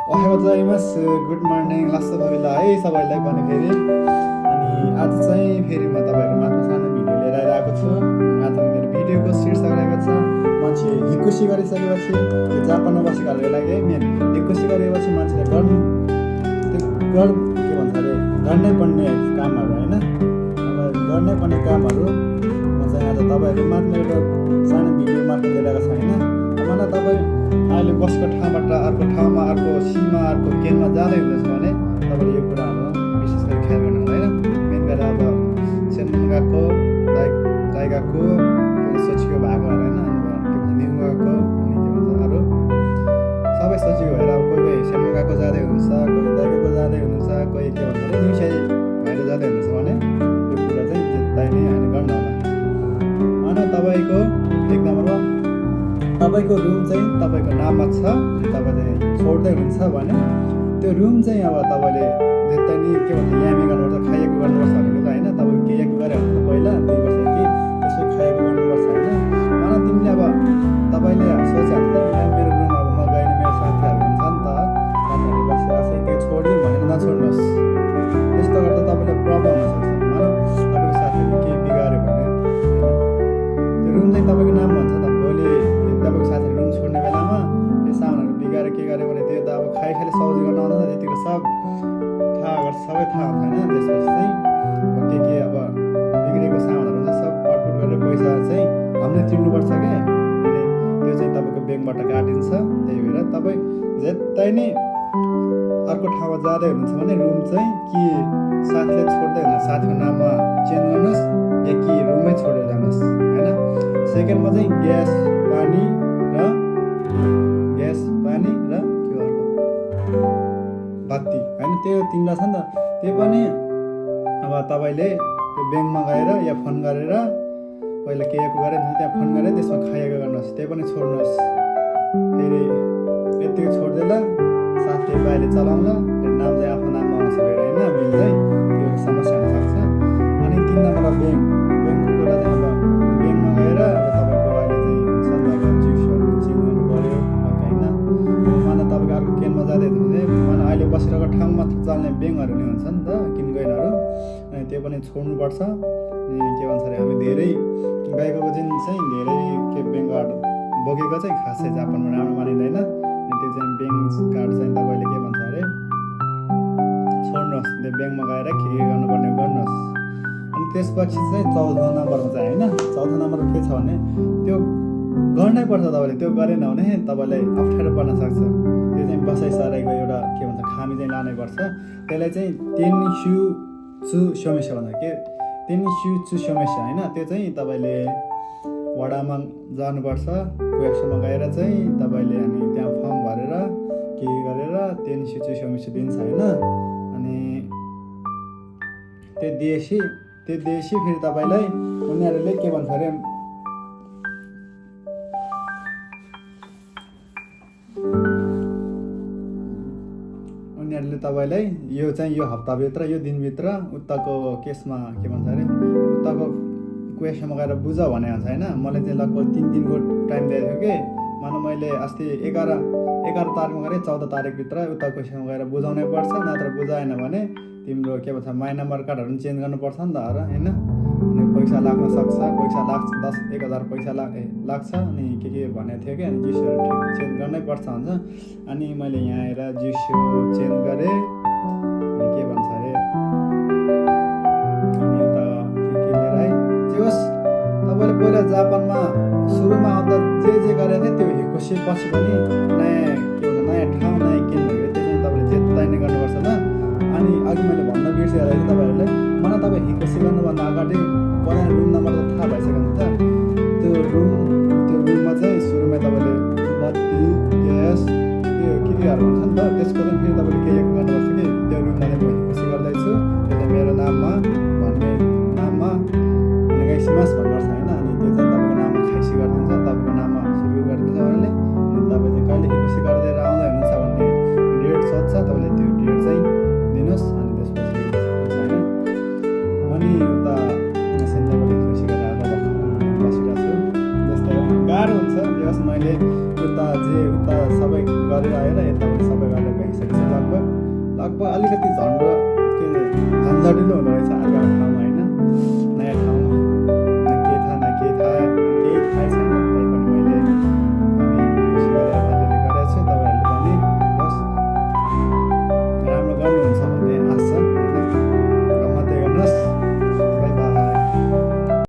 Good morning last बेला है सबैलाई पनि फेरि अनि आज चाहिँ फेरि म तपाईँहरू माथि सानो भिडियो लिएर आएको छु। आज मेरो भिडियोको शीर्षक रहेको छ मान्छे हिक्कुसी गरिसकेपछि त्यो जापानमा बसेकाहरूको लागि मेन हिक्कुसी गरेपछि मान्छेले के भन्छ अरे गर्नै पर्ने कामहरू होइन, अब गर्नै पर्ने कामहरू म चाहिँ आज तपाईँहरू माथि मेरो सानो भिडियो मार्फत लिएर आएको छ होइन। मलाई तपाईँ अहिले बसेको ठाउँबाट अर्को ठाउँमा अर्को सीमा अर्को केन्द्रमा जाँदै हुँदैछ भने तपाईँले यो कुराहरू विशेष गरी ख्याल गर्नु होइन। मेन गरेर अब सेन्डन गएको दाइ गएको सोचेको भएको होइन, निउ गएको अनि के भन्छ अरू सबै सोचेको भएर अब कोही कोही सेन्डन गएको जाँदै हुनुहुन्छ, कोही दाइ गएको जाँदै हुनुहुन्छ, कोही के भन्छ अरे न्युसाइ भएर जाँदै हुनुहुन्छ भने यो कुरा चाहिँ जेत्तै नै होइन गर्नु होला। अनि तपाईँको एक नम्बरमा तपाईँको रुम चाहिँ तपाईँको नाममा छ, तपाईँ चाहिँ छोड्दै हुनुहुन्छ भने त्यो रुम चाहिँ अब तपाईँले जेत्तै नि के भन्छ यामी गर्नुपर्छ, खाइएको गर्नुपर्छ भनेको होइन। तपाईँ केहीको गरे भने पहिला 2 वर्ष कि त्यसै खाइएको गर्नुपर्छ होइन। मलाई तिमीले अब तपाईँले सोचे भने मेरो रुम अब म गएन मेरो साथीहरू हुन्छ नि त, साथीहरू बसेर चाहिँ त्यो छोडिदिउँ भनेर नछोड्नुहोस्। त्यस्तो गर्दा तपाईँले प्रब्लम हुनसक्छ। मानौ तपाईँको साथीहरूले केही बिगाऱ्यो भने त्यो रुम चाहिँ तपाईँको नाममा हुन्छ त, भोलि तपाईँको साथीहरू रुम छोड्ने बेलामा त्यो सामानहरू बिगाएर के गर्यो भने त्यो त अब खाइखाले सौजी गर्न आउँदैन, त्यतिको सब सबै थाहा हुन्छ होइन। त्यसपछि चाहिँ के अब बिग्रेको सामानहरू हुन्छ सब पटपट गरेर पैसा चाहिँ हामीले तिर्नुपर्छ क्या, अनि त्यो चाहिँ तपाईँको ब्याङ्कबाट काटिन्छ। त्यही भएर तपाईँ जेत्तै नै अर्को ठाउँमा जाँदै हुनुहुन्छ भने रुम चाहिँ कि साथीले छोड्दै हुनुहुन्छ साथीको नाममा चेन्ज गर्नुहोस् या कि रुमै छोडेर जानुहोस् होइन। सेकेन्डमा चाहिँ ग्यास पानी र के अर्को बत्ती होइन, त्यो 3वटा छ नि त। त्यो पनि अब तपाईँले त्यो ब्याङ्कमा गएर या फोन गरेर पहिला केहीको गरेर त्यहाँ फोन गरेर त्यसमा खाइएको गर्नुहोस्, त्यो पनि छोड्नुहोस्। फेरि यतिको छोडिदिएला साथीले बाहिर चलाउँला, फेरि नाम चाहिँ आफ्नो नाममा आउँछ फेरि होइन, बिल चाहिँ त्यो समस्या हुनसक्छ। अनि 3 नम्बर ब्याङ्कको कुरा चाहिँ अब ब्याङ्कमा गएर अब तपाईँको अहिले चाहिँ हुन्छ नि त अब जिउसहरू चेन्ज गर्नु पऱ्यो होइन। मलाई तपाईँको अर्को केन्द्रमा जाँदै भने मलाई अहिले बसिरहेको ठाउँ मात्र चल्ने ब्याङ्कहरू नै हुन्छ नि त, किनगैनहरू, अनि त्यो पनि छोड्नुपर्छ। अनि के भन्छ अरे हामी धेरै गएको दिन चाहिँ धेरै के ब्याङ्कहरू बोकेको चाहिँ खासै जापानमा राम्रो मानिँदैन। अनि त्यो चाहिँ ब्याङ्क कार्ड चाहिँ तपाईँले के भन्छ अरे छोड्नुहोस्, त्यो ब्याङ्कमा गएर के गर्नुपर्ने गर्नुहोस्। अनि त्यसपछि चाहिँ 14 नम्बरमा चाहिँ होइन, 14 नम्बरमा के छ भने त्यो गर्नै पर्छ। तपाईँले त्यो गरेन भने तपाईँलाई अप्ठ्यारो पर्न सक्छ। त्यो चाहिँ बसाइ सराइको एउटा के भन्छ खामी चाहिँ लानै पर्छ। त्यसलाई चाहिँ तेनिसु समस्या भन्छ के तेनिसु समस्या होइन। त्यो चाहिँ तपाईँले वडामा जानुपर्छ, कोएक्समा गएर चाहिँ तपाईँले अनि त्यहाँ फर्म भरेर के गरेर तेनिसु समस्या दिन्छ होइन। अनि त्यो दिएपछि फेरि तपाईँलाई उनीहरूले के भन्छ अरे उनीहरूले तपाईँलाई यो चाहिँ यो हप्ताभित्र यो दिनभित्र उताको केसमा के भन्छ अरे उताको क्वेसनमा गएर बुझ भने हुन्छ होइन। मलाई चाहिँ लगभग 3 दिनको टाइम दिएको थियो कि मानव मैले अस्ति 11 तारिकमा गएँ, 14 तारिकभित्र उता क्वेसनमा गएर बुझाउनै पर्छ, नत्र बुझाएन भने तिम्रो के भन्छ माई नम्बर कार्डहरू चेन्ज गर्नुपर्छ नि त होइन। अनि पैसा लाग्न सक्छ, पैसा लाग्छ 10-1,000 पैसा लाग्छ अनि के भनेको थियो कि अनि जिउसहरू ठिक चेन्ज गर्नै पर्छ हुन्छ। अनि मैले यहाँ आएर जिउसो चेन्ज गरेँ अनि के भन्छ अरे अनि यता के लिएर आएँ जे होस्। तपाईँले पहिला जापानमा सुरुमा आउँदा जे गरेको थियो त्यो हिक्कुसी पछि पनि नयाँ ठाउँ नयाँ केन्द्र भयो, त्यो चाहिँ तपाईँले जेत्तै नै गर्नुपर्छ ल। अनि अघि मैले भन्न बिर्सेर तपाईँहरूले मलाई तपाईँ हिक्कुसी गर्नुभन्दा अगाडि पहिला रुम नम्बर त थाहा भइसक्यो नि त। त्यो रुममा चाहिँ सुरुमा तपाईँले बत्ती ग्यास त्यो केहरू हुन्छ नि त, त्यसको चाहिँ फेरि तपाईँले केही गर्नुपर्छ कि त्यो रुममा चाहिँ म हिक्कुसी गर्दैछु, त्यो चाहिँ मेरो नाममा भन्ने नाममा गाइसिमास भन्नुपर्छ होइन। अनि त्यो चाहिँ तपाईँको नाममा खाइसी गरिदिन्छ, तपाईँको नाममा सुरु गरिदिन्छ उनीहरूले। अनि तपाईँ चाहिँ कहिले हिक्कुसी गरेर आउँदै हुनुहुन्छ भन्ने डेट सोध्छ, तपाईँले त्यो डेट चाहिँ दिनुहोस्। अनि त्यसपछि हुन्छ होइन। अनि उता सेन्टरबाट हिक्कुसी गरेर बसिरहेको छु, जस्तै गाह्रो हुन्छ। जस मैले उता सबै गरेर आएर यताबाट सबै गरेर भइसक्यो अब अलिकति झन्डो के झन्झटिलो हुँदो रहेछ